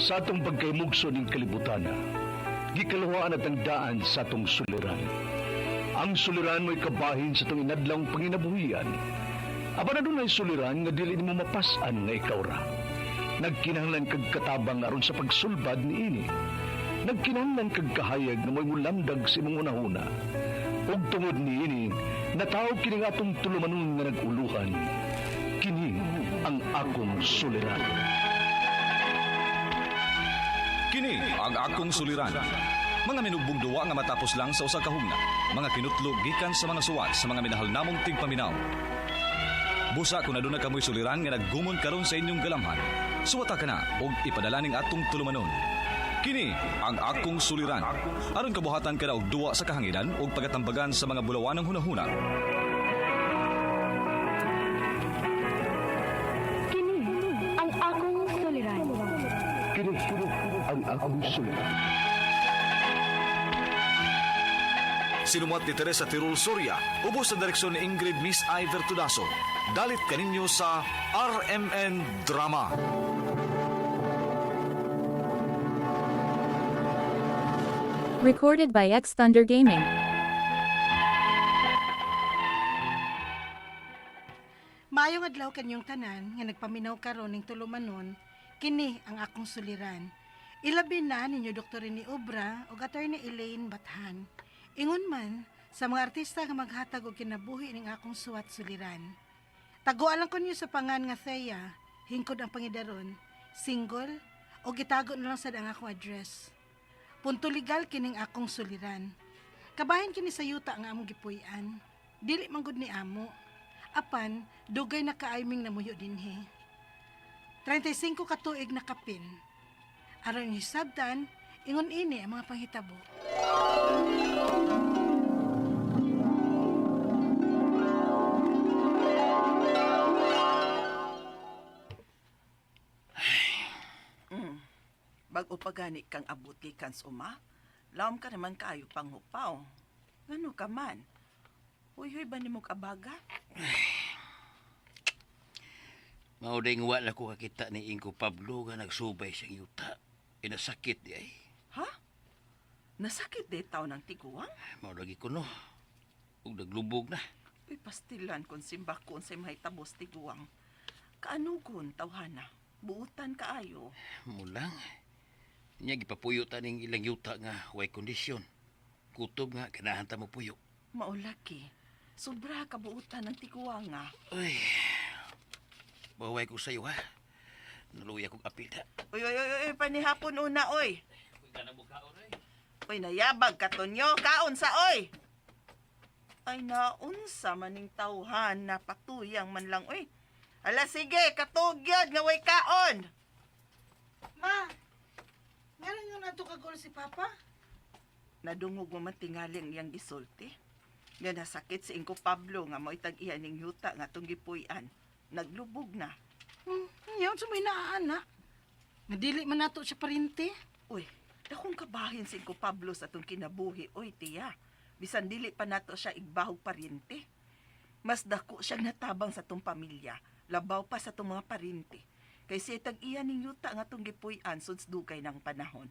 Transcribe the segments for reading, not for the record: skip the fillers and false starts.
Sa atong pagkaymugso ning kalibutan, gikaluhaan at ang daan sa atong suliran. Ang suliran mo'y kabahin sa atong inadlawng panginabuhian. Apan adunay suliran nga dili nimo mapas-an nga ikaw ra. Nagkinahanglan kag katabang aron sa pagsulbad niini. Nagkinahanglan kag kahayag nga mo'y mulamdag sa imong hunahuna. Ug tungod niini, natawo kini nga atong tulumanon nga nag-uluhan. Kini ang akong suliran. Kini ang akong suliran. Mga minugbong duwa nga matapos lang sa usa ka hugna. Mga kinutlog gikan sa mga suwat sa mga minahal namong tigpaminaw. Busa kung aduna kamoy suliran nga naggumon karon sa inyong galamhan. Suwata ka na og ipadala ning atong tulumanon. Kini ang akong suliran. Aron kabuhatan ka na og duwa sa kahanginan ug pagatambagan sa mga bulawanang hunahuna. Kini ang akong suliran. Kini ang akong suliran. Sinumat ni Teresa Tirul Soria, ubos sa direksyon ni Ingrid Miss Iver Tudaso. Dalit kaninyo sa RMN Drama. Recorded by X Thunder Gaming. Maayong adlaw kanyong tanan nga nagpaminaw karon ning tulumanon, kini ang akong suliran. Ilabi na ninyo Dr. Rene Obra ug Attorney Elaine Bathan. Ingon man sa mga artista nga maghatag og kinabuhi ning akong suwat suliran. Taguan lang ko ninyo sa pangan nga Thea, hingkod ang pangidaron, single, o gitago na lang sad ang akong address. Punto legal kining akong suliran. Kabahin kini sa yuta nga among gipuy-an. Dili man gud ni amo. Apan, dugay na kaayming namuyo dinhi. 35 ka tuig na kapin. Aron hisabtan, ingon ini ang mga panghitabo. Bago pa gani kang abuti kans uma, laom ka naman kaayo panghupaw. Ngano ka man? Huy-huy ba nimo abaga? Mao day nga wala ko kakita ni Ingo Pablo nga nagsubay siyang yuta. Inasakit di ay. Ha? Nasakit de taw ng tiguang? Mao lagi ko no. Ug naglubog na. Uy, pastilan kung simba ko unsay mahitabos tiguang. Kaanugon tawhana? Buutan kaayo. Mulang. Nya gipapuyo ta ning ilang yuta nga way kondisyon. Kutob nga ganahan ta mo puyo. Maulaki. Sobra kabuutan ng tiguang nga. Uy. Baway ko sayo ha. Naluya kong apil ha. Uy, uy, uy, uy, panihapon una, oy. Uy, nayabag ka, Tonyo. Kaon sa, oy. Ay, naunsa maning tawhan na patuyang man lang, oy. Ala, sige, katugyod nga way kaon. Ma, meron nga nato kagol si Papa? Nadungog mo man tingali ang iyang gisulti. Nga nasakit si Ingko Pablo nga mo'y tag-iya ning yuta nga tong gipuy-an. Naglubog na. Yawn sa may naaana. Nga dili man nato siya parinte. Uy, dakong kabahin si Ingko Pablo sa atong kinabuhi. Uy, tiya, bisan dili pa nato siya igbahog parente. Mas dako siyang natabang sa atong pamilya, labaw pa sa atong mga parente. Kay siya tag-iya ning yuta nga atong gipuy-an suds dugay ng panahon.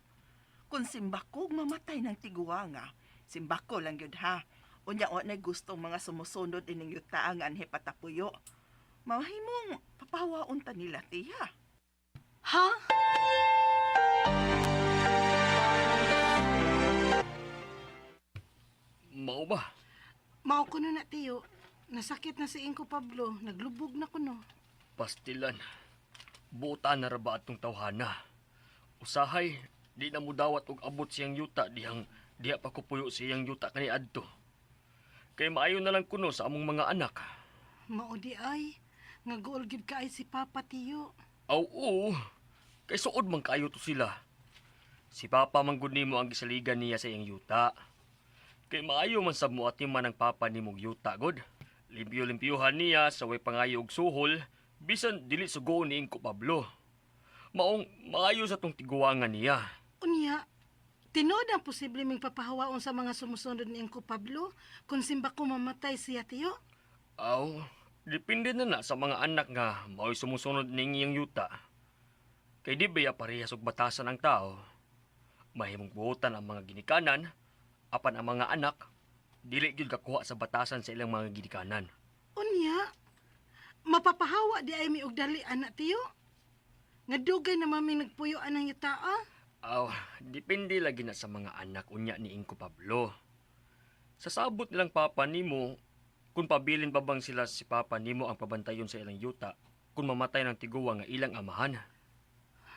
Kung simbakog mamatay ng tiguanga, simbako lang yun ha. Unya wa na gustong mga sumusunod ining yuta nga anhe patapuyo. Mahimong papawaon ta nila, tiya. Ha? Mao ba? Mao kuno na tiyo. Nasakit na si Ingko Pablo, naglubog na kuno. Pastilan. Buta na ra ba atong tawhana? Usahay, di na mo dawat og abot siyang yuta dihang diha pa ko puyo siyang yuta kani adto. Kay maayo na lang kuno sa among mga anak. Mao di ay, nga gool gid kaay si Papa tiyo. Aw oo, kay suod man kaayo to sila. Si Papa man gud nimo ang gisaligan niya sa iyang yuta. Kay maayo man sab mo ati man ang papa nimong yuta god. Limpyo-limpyuhan niya sa way pangayo og suhol bisan dili sugo ni Ingko Pablo. Maong maayo sa tong tiguangan niya. Unya, tinuod ang posible ming papahawaon sa mga sumusunod ni Ingko Pablo kung simba ko mamatay siya tiyo. Aw, depende na na sa mga anak nga mao'y sumusunod ning iyang yuta. Kay di baya parehas og batasan ang tao. Mahimong buotan ang mga ginikanan, apan ang mga anak dili gyud kakuha sa batasan sa ilang mga ginikanan. Unya, mapapahawa di ay mi og dali anak tiyo. Nga dugay na mami nagpuyo anang yutaa. Aw, depende lagi na sa mga anak unya ni Ingko Pablo. Sa sabot nilang papa nimo, kung pabilin pa bang sila si papa nimo ang pabantayon sa ilang yuta, kung mamatay ng tiguwa nga ilang amahan.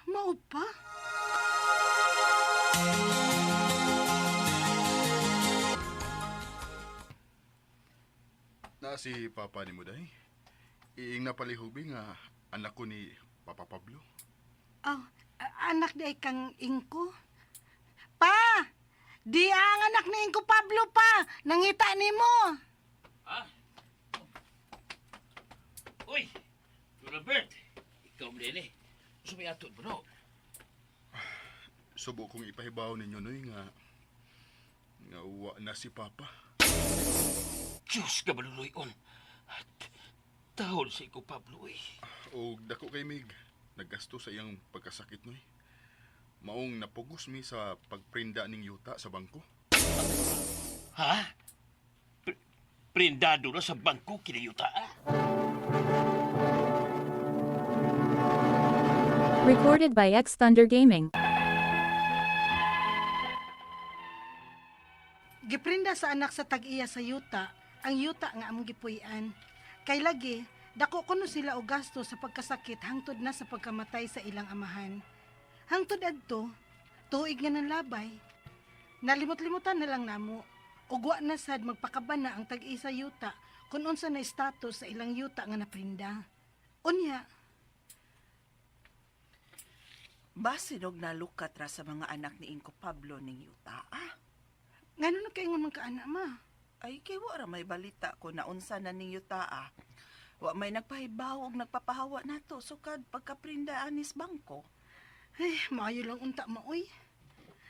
Mao pa? Na si Papa ni mo day. Iing napalihubi nga anak ko ni Papa Pablo. Oh, anak di ay kang Ingko. Pa! Di ang anak ni Ingko Pablo pa! Nangita nimo! Ha? Uy, Robert, ikaw mo din eh. Sumiatot mo no? Subo kong ipahibaw ninyo noy nga nga uwa na si Papa. Diyos ka maluloy-on. At tahol sa ikaw, Pablo, eh. Og dako kay Mig, naggasto sa iyang pagkasakit noy. Maong napugos mi sa pagprinda ning yuta sa bangko. Ha? Prindado na sa bangko kinayuta, ah? Recorded by X Thunder Gaming. Giprinda sa anak sa tag-iya sa yuta, ang yuta nga among gipuy-an. Kay lagi, dako kuno sila og gasto sa pagkasakit hangtod na sa pagkamatay sa ilang amahan. Hangtod adto, tuig nga nanlabay. Nalimot-limutan na lang namo. Ug wa na sad magpakabana ang tag-iya sa yuta kung unsa na status sa ilang yuta nga naprinda. Unya, Basinog nalukat ra sa mga anak ni Ingko Pablo ning yuta ah. Ngano nagkaingon man ka ana ma? Ay kay wa ra may balita ko na unsa na ning yuta ah. Wa may nagpahibaw og nagpapahawa nato sukad pagkaprinda anis bangko. Ay, maayo lang unta maoy.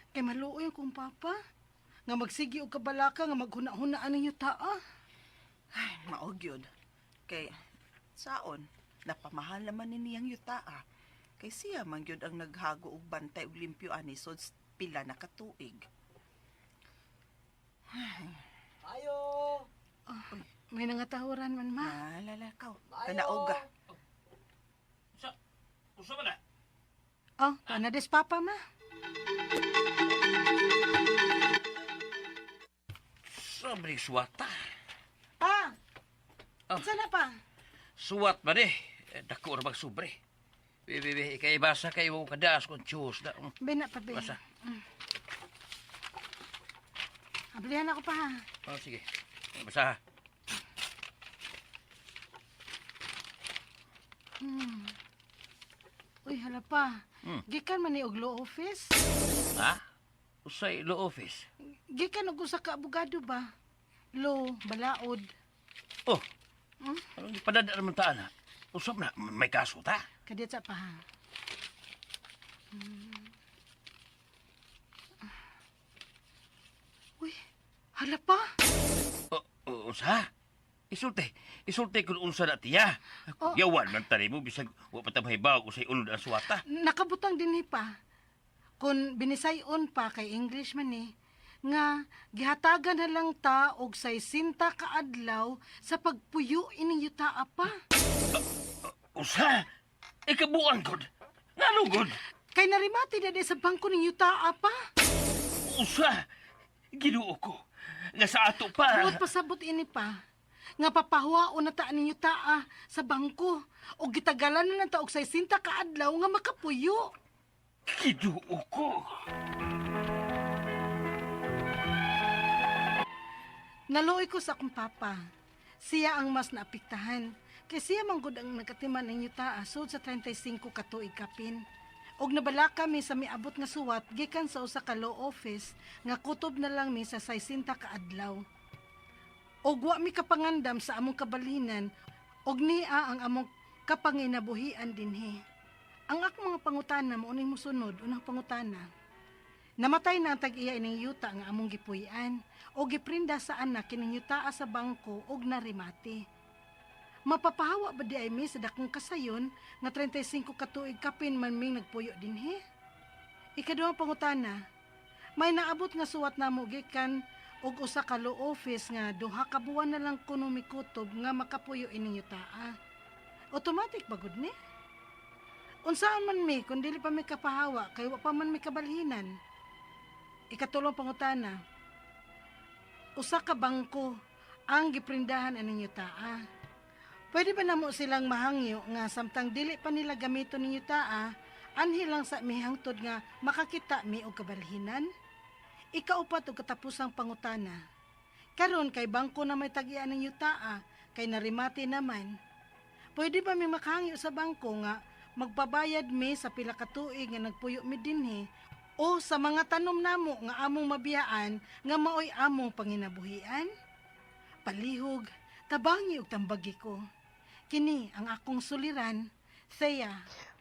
Kay maluoy ang kong papa. Nga magsigi og kabalaka nga maghuna-hunaan ang yuta ah. Ay, mao gyud. Kay saon napamahal naman ni niyang yuta ah. Kay siya man gyud ang naghago og bantay og limpyo ani sud pila na ka tuig. May nangatahuran man ma. Naalala ka. Kanaog ah. Usa, usa man na. Oh, tuwa na des papa ma. Sobrang suwata. Pa! Ah. Unsa na pa? Suwat man eh. Eh, Dako ra bang sobre. Be, be, be, ikay basa kayo kadaas kung Diyos na. Bena pa be. Basa. Ablihan ako pa ha. Oh, sige. Basa ha. Uy, hala pa. Hmm. Gikan man ni og law office. Ha? Usay law office. Gikan og usa ka abogado ba? Law, balaod. Oh. Anong ipadada naman taan ha? Usap na, may kaso ta. Kadiyot sa pa ha. Uy, hala pa. O, o, unsa? Isulti. Isulti kung unsa na tiya. Oh. Yawan man tani mo, bisag wa pa ta mahibaw usay ulod ang suwata. Nakabutang din pa. Kung binisayon pa kay English man eh, nga gihatagan na lang ta og 60 ka adlaw sa pagpuyo ining yutaa pa. Unsa? Ikabuan gud. Ngano gud? Kay narimati na di sa bangko ning yutaa pa. Unsa? Ginoo ko. Nga sa ato pa. Buot pasabot ini pa. Nga papahuwaon na ta ning yutaa sa bangko og gitagalan na lang ta og 60 ka adlaw nga makapuyo. Ginoo ko. Naluoy ko sa akong papa. Siya ang mas naapektahan. Kay siya man gud ang nagkatiman ng yuta sud sa 35 ka tuig kapin. Og nabalaka mi sa miabot nga suwat gikan sa usa ka law office nga kutob na lang mi sa 60 ka adlaw. Og wa mi kapangandam sa among kabalinan og niya ang among kapanginabuhian dinhi. Ang akong mga pangutana mao ning mosunod unang pangutana. Namatay na ang tag-iya ining yuta nga among gipuy-an o giprinda sa anak kining yutaa sa bangko og narimate. Mapapahawa ba di ay mi sa dakong kasayon nga 35 ka tuig kapin man ming nagpuyo dinhi? Ikaduhang pangutana, may naabot nga suwat namo gikan og usa ka law office nga 2 ka buwan na lang kuno mikutob nga makapuyo ining yutaa. Automatic ba gud ni? Unsaon man mi kung dili pa mi kapahawa kay wa pa man mi kabalhinan? Ikatulong pangutana, usa ka bangko ang giprindahan aning yutaa. Pwede ba namo silang mahangyo nga samtang dili pa nila gamiton ning yutaa, anhi lang sa mi hangtod nga makakita mi og kabalhinan? Ikaupat og katapusang pangutana. Karon kay bangko na may tag-iya ng yutaa, kay narimate naman. Pwede ba mi makahangyo sa bangko nga magpabayad mi sa pila ka tuig nga nagpuyo mi dinhi o sa mga tanom namo nga among mabiyaan nga maoy among panginabuhian? Palihog, tabangi og tambagi ko. Kini ang akong suliran, Thea.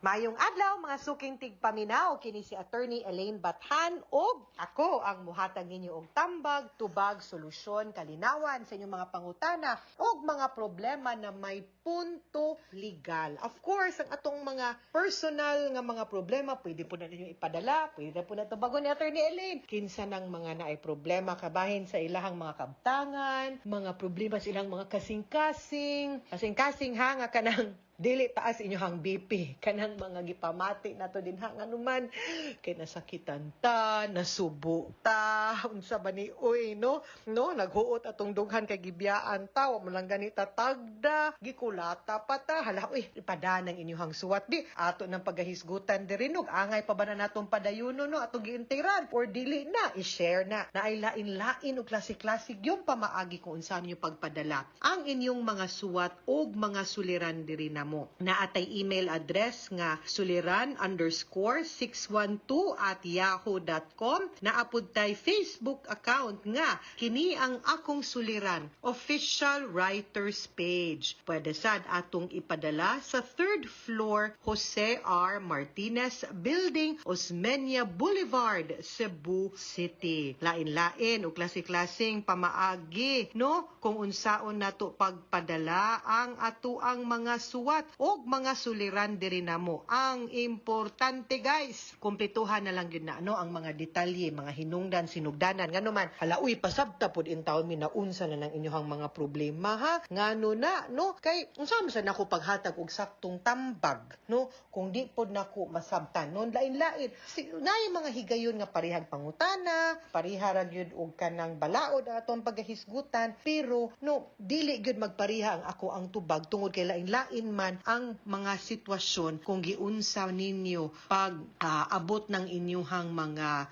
Mayong adlaw mga suking tigpaminaw, kini si Attorney Elaine Bathan ug ako ang muhatag ninyo og tambag, tubag, solusyon, kalinawan sa inyong mga pangutana ug mga problema na may punto legal. Of course, ang atong mga personal nga mga problema pwede po na ninyo ipadala, pwede na po na tubagon ni Attorney Elaine. Kinsa nang mga naay problema kabahin sa ilahang mga kabtangan, mga problema sa ilang mga kasing-kasing, kasing-kasing ha nga kanang dili taas inyohang BP, kanang mga gipamati nato din ha, nganuman kay nasakitan ta, nasubo ta, unsa ba ni, uy, no, no, naghuot atong dughan kay gibiyaan ta, wa mo lang ganita tagda, gikulata pa ta, hala, uy, ipadanang inyohang suwat di ato ng pagahisgutan diri, nog angay pa ba na natong padayuno, no, atong giintiran or dili na i-share na naay lain-lain og klase-klase yung pamaagi kung unsa ninyo pagpadala ang inyong mga suwat og mga suliran diri namo. Naatay email address nga suliran_612@yahoo.com. Naapod tay Facebook account nga Kini ang Akong Suliran Official Writers Page. Pwede sad atong ipadala sa third floor, Jose R. Martinez Building, Osmeña Boulevard, Cebu City. Lain-lain o klase-klaseng pamaagi, no, kung unsaon nato pagpadala ang atuang mga suwat og mga suliran diri namo. Ang importante, guys, kumpletuhan na lang gyud na, no, ang mga detalye, mga hinungdan, sinugdanan. Ngano man, hala, uy, pasabta pud in taon mi na unsa na nang inyong mga problema ha. Ngano na, no, kay unsa man sa nako paghatag og saktong tambag, no, kung di pod nako masabtan, no, lain-lain. Si, naay mga higayon nga parehag pangutana, pareha ra gyud og kanang balaod ang atong pagahisgutan, pero no, dili gyud magpareha ang ako ang tubag tungod kay lain-lain man ang mga sitwasyon kung giunsa ninyo pag abot ng inyuhang mga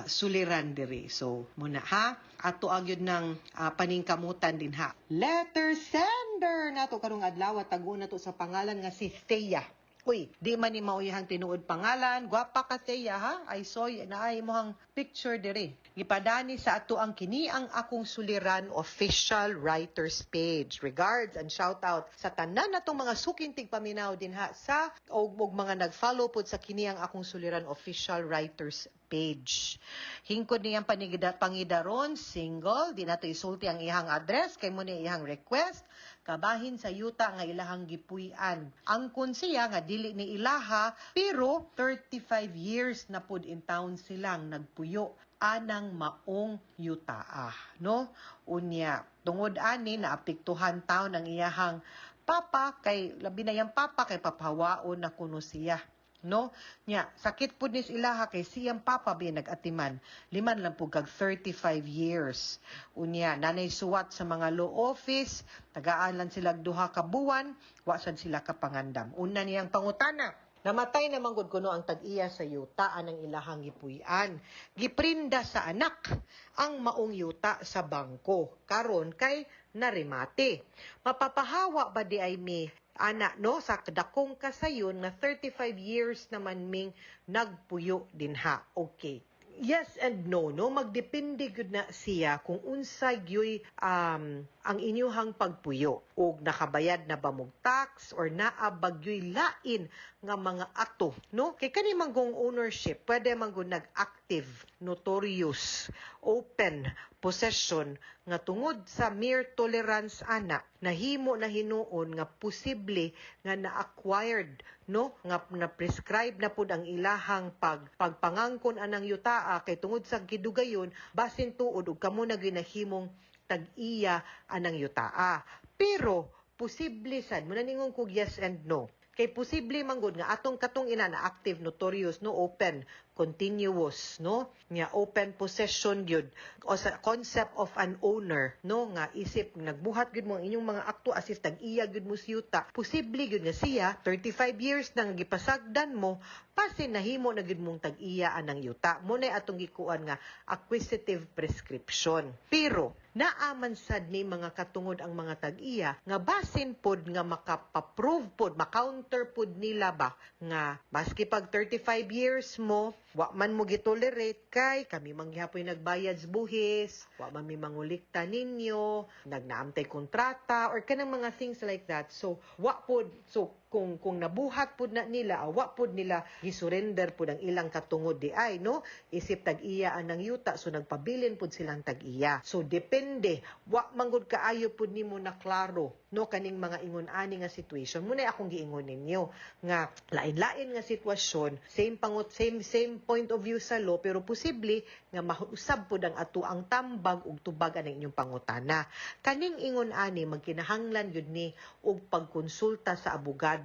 suliran diri. So muna ha, ato agyud ng paningkamutan din ha. Letter sender nato karong adlaw, tago na to sa pangalan nga si Thea. Uy, di man ni mauyahang tinuod pangalan. Gwapa ka, Thea, ha. Ay soy, naay mohang picture dire. Gipadani sa ato ang Kini ang Akong Suliran Official Writers Page. Regards and shout out sa tanan natong mga suking tigpaminaw dinha sa og mga nag-follow pod sa Kini ang Akong Suliran Official Writers Page. Hingkod niyang panigida, pangidaron, single, di nato isulti ang iyang address kay mo ni iyang request kabahin sa yuta nga ilahang gipuy-an. Angkon siya nga dili ni ilaha, pero 35 years na pud in town silang nagpuyo anang maong yutaa, no? Unya, tungod ani naapektuhan taon ang iyahang papa, kay labi na yang papa kay papawaon na kuno siya, no? Nya sakit pud nis ilaha kay siyang papa bi nag-atiman liman lang pud kag 35 years. Unya, nanay suwat sa mga law office, tagaan lang sila 2 ka buwan, wa sad sila kapangandam. Una niyang pangutana, namatay na manggod kuno ang tag-iya sa yuta anang ilahang gipuy-an. Giprinda sa anak ang maong yuta sa bangko. Karon kay narimate. Mapapahawa ba di ay mi ana, no, sa dakong kasayon nga 35 years naman ming nagpuyo dinha? Okay. Yes and no, no, magdepende gyud na siya kung unsa gyuy ang inyuhang pagpuyo ug nakabayad na ba mog tax or naa ba gyuy lain nga mga akto, no, kay kani man gong ownership pwede man gud nag-active. notorious open possession nga tungod sa mere tolerance ana nahimo na hinuon nga posible nga na-acquired, no, nga na-prescribe na pud ang ilahang pagpangangkon anang yutaa kay tungod sa gidugayon, basin tuod ug kamo na ginahimong tag-iya anang yutaa. Pero posible sad mo na ningon kog yes and no. Kay posible man gud nga atong katong ina na active, notorious, no, open, continuous, no, nga open possession gyud o sa concept of an owner, no, nga isip nagbuhat gyud mo ang inyong mga akto as if tag-iya gyud mo sa yuta, posible gyud nga siya 35 years nang gipasagdan mo, pasin nahimo na gyud mong tag-iya anang yuta. Mo na atong gikuan nga acquisitive prescription. Pero naaman sad ni mga katungod ang mga tag-iya nga basin pod nga makapa-prove pod, ma-counter pod nila ba nga maski pag 35 years mo, wa man mo gitolerate kay kami man gihapoy nagbayad sa buhis, wa man mi mangulikta ninyo, nagnaamtay kontrata or kanang mga things like that. So wa pod, so kung nabuhat pod na nila, wa pod nila gisurrender pod ang ilang katungod di ay, no, isip tag-iya anang yuta, so nagpabilin pod silang tag-iya. So depende, wa manggod kaayo pod nimo na klaro, no, kaning mga ingon ani nga situation. Muna akong giingon ninyo nga lain-lain nga sitwasyon, same pangot, same same point of view sa law, pero posible nga mausab pod ang ato ang tambag ug tubag ang inyong pangutana. Kaning ingon ani, magkinahanglan gyud ni og pagkonsulta sa abogado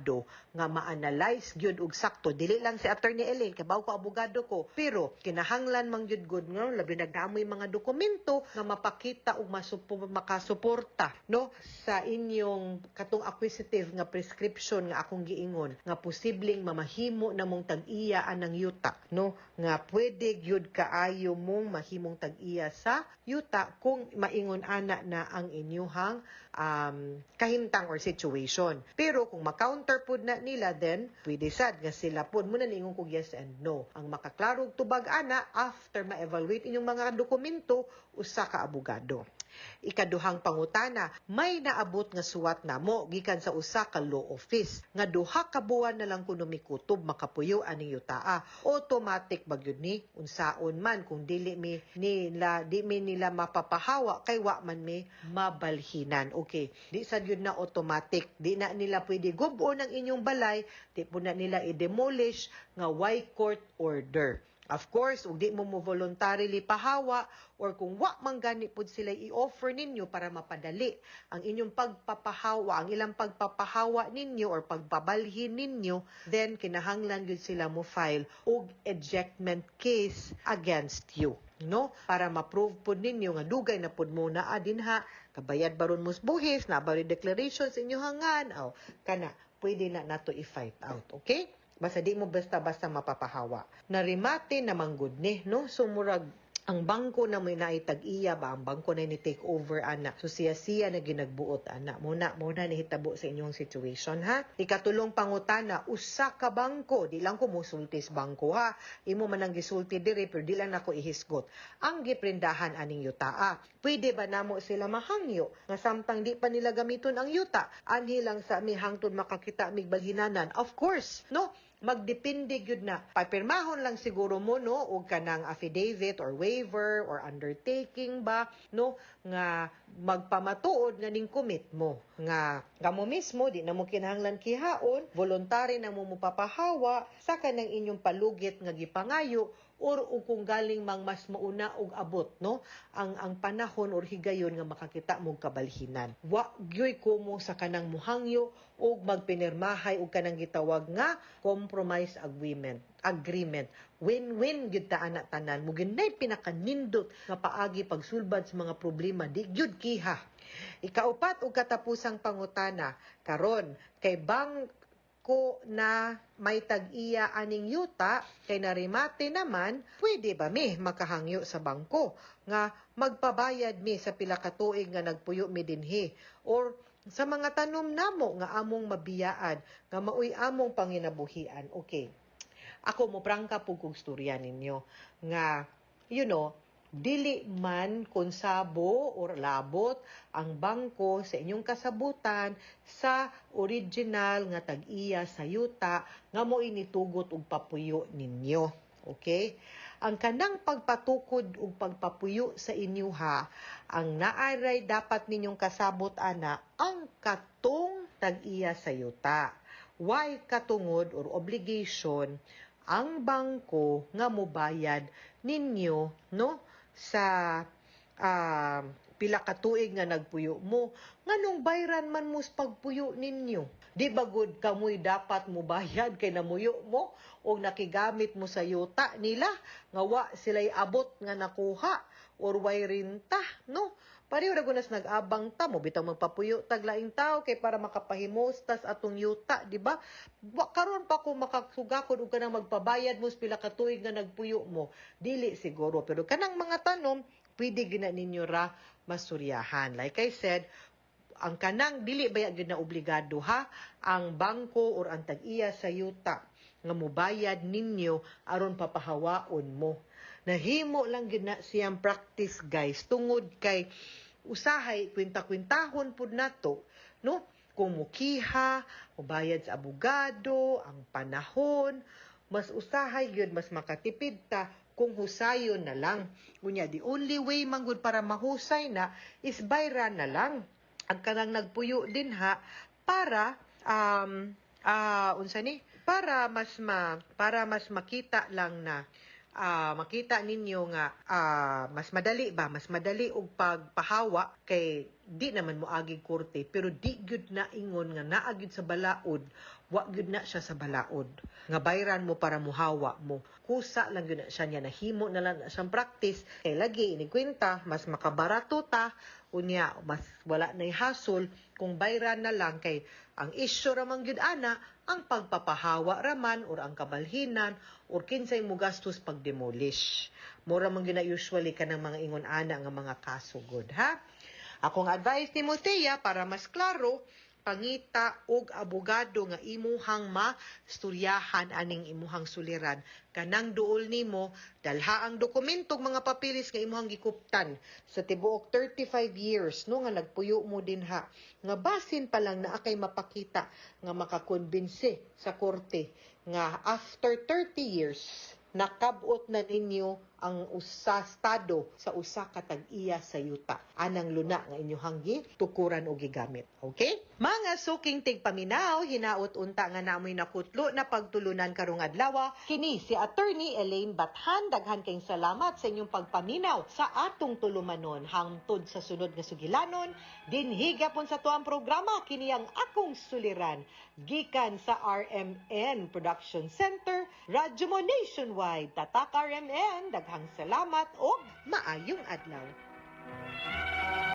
nga ma-analyze gyud og sakto. Dili lang si Attorney Elaine, kabaw ko abogado ko, pero kinahanglan man gyud gud nga labi nagdaamoy mga dokumento nga mapakita ug makasuporta, no, sa inyong katong acquisitive nga prescription nga akong giingon nga posibleng mamahimo na mong tag-iya anang yuta, no, nga pwede gyud kaayo mong mahimong tag-iya sa yuta kung maingon ana na ang inyuhang kahimtang or situation. Pero kung ma-counter pud na nila, then pwede sad nga sila pud mo na niingon kog yes and no. Ang makaklarog tubag ana after ma-evaluate inyong mga dokumento usa ka abogado. Ikaduhang pangutana, may naabot nga suwat namo gikan sa usa ka law office nga 2 ka buwan na lang kuno mikutob makapuyo aning yutaa. Automatic ba gyud ni unsaon man kung dili mi nila di mi nila mapapahawa kay wa man mi mabalhinan? Okay, di sad gyud na automatic. Di na nila pwede gub-on ang inyong balay, di po na nila i-demolish nga way court order. Of course, ug di mo mo voluntarily pahawa or kung wa man gani pud sila i-offer ninyo para mapadali ang inyong pagpapahawa, ang ilang pagpapahawa ninyo or pagpabalhin ninyo, then kinahanglan gyud sila mo file og ejectment case against you, no, para ma-prove pud ninyo nga dugay na pud mo naa dinha, kabayad baron mo sa buhis, na ba declaration sa inyong hangan, aw kana pwede na nato i-fight out, okay? Basta di mo basta-basta mapapahawa. Narimate naman gud ni, no? So murag ang bangko na may naitag-iya ba, ang bangko na ni take over ana. So siya siya na ginagbuot ana. Muna muna nihitabo sa inyong situation, ha. Ikatulong pangutana, usa ka bangko, di lang ko musulti sa bangko, ha. Imo man ang gisulti diri pero di lang nako ihisgot. Ang giprendahan aning yutaa. Pwede ba namo sila mahangyo nga samtang di pa nila gamiton ang yuta, anhi lang sa mi hangtod makakita mig balhinanan? Of course, no? Magdepende gyud na. Papirmahon lang siguro mo, no, og kanang affidavit or waiver or undertaking ba, no, nga magpamatuod nga ning commit mo nga kamo mismo di na mo kinahanglan kihaon, voluntary na mo mopapahawa sa kanang inyong palugit nga gipangayo or ug kung galing mang mas mauna og abot, no, ang panahon or higayon nga makakita mo kabalhinan. Wa gyoy kumo sa kanang muhangyo og magpinirmahay og kanang gitawag nga compromise agreement. Win-win gyud ta ana tanan mo gyud nay pinakanindot nga paagi pagsulbad sa mga problema, di gyud kiha. Ikaupat ug katapusang pangutana, karon kay bang ko na may tag-iya aning yuta kay narimate naman, pwede ba mi makahangyo sa bangko nga magpabayad mi sa pila ka tuig nga nagpuyo mi dinhi or sa mga tanom namo nga among mabiyaan nga maoy among panginabuhian? Okay, ako mo prangka pug kog storya ninyo nga dili man konsabo or labot ang bangko sa inyong kasabutan sa original nga tag-iya sa yuta nga mo initugot og papuyo ninyo. Okay? Ang kanang pagpatukod ug pagpapuyo sa inyuha, ang naaray dapat ninyong kasabot ana ang katong tag-iya sa yuta. Why katungod or obligation ang bangko nga mobayad ninyo, no, sa pila ka tuig nga nagpuyo mo, nganong bayran man mo sa pagpuyo ninyo? Di ba gud kamoy dapat mobayad kay namuyo mo o nakigamit mo sa yuta nila nga wa sila'y abot nga nakuha or way renta, no? Pareho ra gunas nag-abang ta mo bitang magpapuyo tag laing tao kay para makapahimos tas atong yuta, di ba? Karon pa ko makasugakod og kanang magpabayad mo sa pila ka tuig nga nagpuyo mo, dili siguro. Pero kanang mga tanom, pwede gina ninyo ra masuryahan. Like I said, ang kanang dili baya gyud na obligado ha ang bangko or ang tag-iya sa yuta nga mobayad ninyo aron papahawaon mo. Nahimo lang gyud na siyang practice, guys, tungod kay usahay kwenta-kwentahon pud nato, no, kung mukiha, mobayad sa abogado, ang panahon, mas usahay gyud mas makatipid ta kung husayon na lang. Unya, the only way manggod para mahusay na is bayran na lang ang kanang nagpuyo din ha para unsa ni, para mas makita lang na makita ninyo nga mas madali ba, mas madali og pagpahawa kay di naman mo agi korte. Pero di gyud na ingon nga naa gyud sa balaod. Wa gyud na siya sa balaod nga bayran mo para muhawa mo. Kusa lang gyud na siya niya, nahimo na lang na siyang practice kay lagi inikwenta mas makabarato ta, unya mas wala nay hasol kung bayran na lang, kay ang issue ra man gyud ana ang pagpapahawa raman or ang kabalhinan or kinsay mo gastos pag-demolish. Mura man gyud na usually kanang mga ingon ana nga mga kaso gud ha. Akong advice ni Thea, para mas klaro, pangita og abogado nga imuhang masturyahan aning imuhang suliran. Kanang duol nimo, dalha ang dokumentong mga papeles nga imuhang gikuptan sa tibuok 35 years, no, nga nagpuyo mo dinha, nga basin pa lang naa kay mapakita nga makakonbinse sa korte nga after 30 years nakabot na ninyo ang usa estado sa usa ka tag-iya sa yuta anang luna nga inyohang gitukuran o gigamit. Okay? Mga suking tigpaminaw, hinaot unta nga namoy nakutlo na pagtulunan karong adlaw. Kini si Attorney Elaine Bathan. Daghan kayong salamat sa inyong pagpaminaw sa atong tulumanon. Hangtod sa sunod nga sugilanon, dinhi gapon sa tuang programa, kini ang Akong Suliran, gikan sa RMN Production Center, Radyo Mo Nationwide. Tatak RMN, daghang salamat og maayong adlaw.